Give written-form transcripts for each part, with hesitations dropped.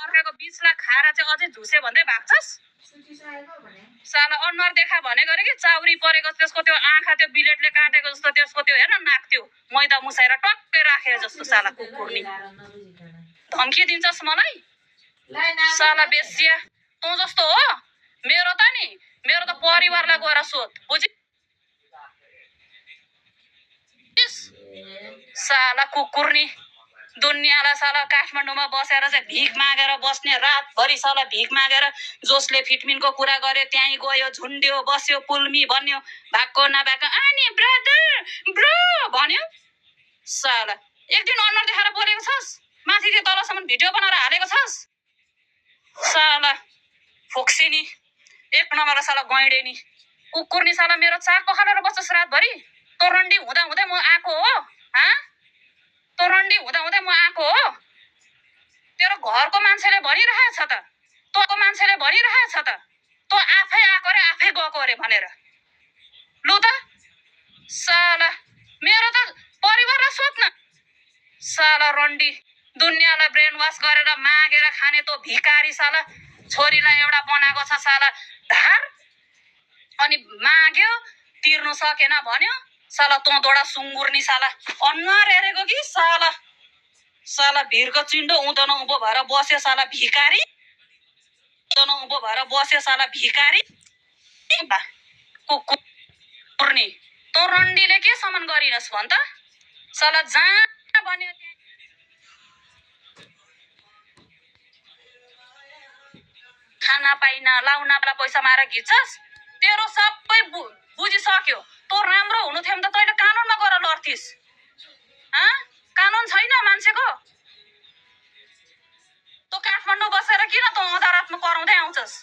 अर्काको बिचलाई खाएर चाहिँ अझै झुसे भन्दै भाग्छस् साला अनुहार देखा भने गरे कि चाउरी परेको त्यसको त्यो आँखा त्यो बिलेटले काटेको जस्तो त्यसको त्यो हेर्न नाक त्यो मैदा मुसाएर टक्कै राखेर जस्तो साला कुकुर्नी धम्की दिन्छस् मलाई साला बेसिया तँ जस्तो हो मेरो त परिवारलाई गएर सोध बुझि साला कुकुर्नी दुनियाँलाई साला काठमाडौँमा बसेर चाहिँ भिख मागेर बस्ने रातभरि साला भिख मागेर जसले फिटमिनको कुरा गर्यो त्यहीँ गयो झुन्ड्यो बस्यो पुल्मी भन्यो भएको नभएको अनि ब्रो भन्यो साला एक दिन अनुहार देखाएर बोलेको छस् माथि त्यो तलसम्म भिडियो बनाएर हालेको छस् साला फोक्सिनी एक नम्बर साला गैँडेनी कुकुर्नी साला मेरो चाक पखालेर बस्छस् रातभरि तोरन्डी हुँदा हुँदै म आएको हो तोरन्डी हुँदा हुँदै म आएको हो तेरो घरको मान्छेले भनिरहेछ त तँको मान्छेले भनिरहेछ त तँ आफै आएको रे आफै गएको रे भनेर लु त साला मेरो त परिवारलाई सोध्न साला रन्डी दुनियाँलाई ब्रेन वास गरेर मागेर खाने तँ भिकारी साला छोरीलाई एउटा बनाएको छ साला धार अनि माग्यो तिर्नु सकेन भन्यो साला तँ दोडा सुँगुर्नी साला अनुहार हेरेको कि साला साला भिरको चिन्डो उँधो उँभो भएर बस्यो साला भिकारी उँधो उँभो भएर बस्यो साला भिकारी कुकुर्नी तँ रन्डीले के सामान गरिनस् भन् त साला जहाँ भन्यो खाना पाइन लाउनलाई पैसा मारेर घिच्छस् तेरो सबै बुझिसक्यो तँ राम्रो हुनु थियो भने त तैँले कानुनमा गएर लड्थिस् कानुन छैन मान्छेको तँ काठमाडौँ बसेर किन तँ अदालतमा कराउँदै आउँछस्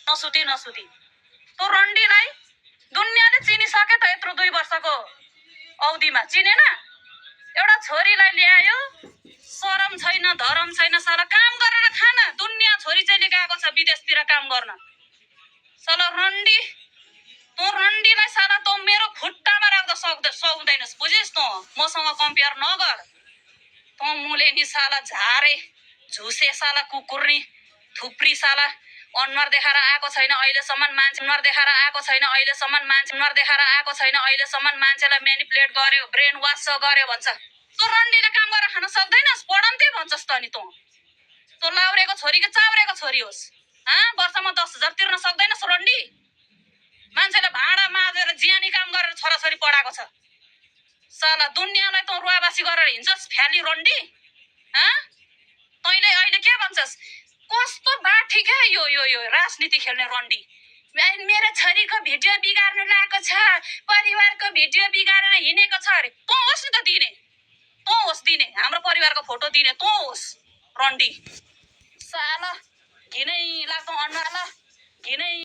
नसुती तँ रन्डीलाई दुनियाँले चिनिसके त यत्रो 2 वर्षको अवधिमा चिनेन एउटा छोरीलाई ल्यायो शरम छैन धरम छैन साला काम गरेर खान दुनियाँ छोरी चाहिँ गएको छ विदेशतिर काम गर्न साला रन्डी तँ रन्डीलाई साला तँ मेरो खुट्टामा राख्दा सक्दैनस् बुझिस् तँ मसँग कम्पेयर नगर तँ मुलेनी साला झारे झुसे साला कुकुर्नी थुप्री साला अनुहार देखाएर आएको छैन अहिलेसम्म मान्छेलाई म्यानिपुलेट गर्यो ब्रेन वास गर्यो भन्छ तँ रन्डीले काम गरेर खान सक्दैनस् पढन्ते भन्छस् त नि तँ लाउरेको छोरी कि चाउरेको छोरी होस् वर्षमा 10,000 तिर्न सक्दैनस् रन्डी मान्छेले भाँडा माझेर ज्यानी काम गरेर छोराछोरी पढाएको छ साला दुनियाँलाई तँ रुवाबासी गरेर हिँड्छस् फ्याली रन्डी तैँले अहिले के भन्छस् कस्तो बाठी क्या यो राजनीति खेल्ने रन्डी मेरो छोरीको भिडियो बिगार्नु लागेको छ परिवारको भिडियो बिगारेर हिँडेको छ अरे तँ होस् नि त दिने हाम्रो परिवारको फोटो दिने तँ होस् रन्डी साला घिनै लाग्दो अनुहारलाई घिनै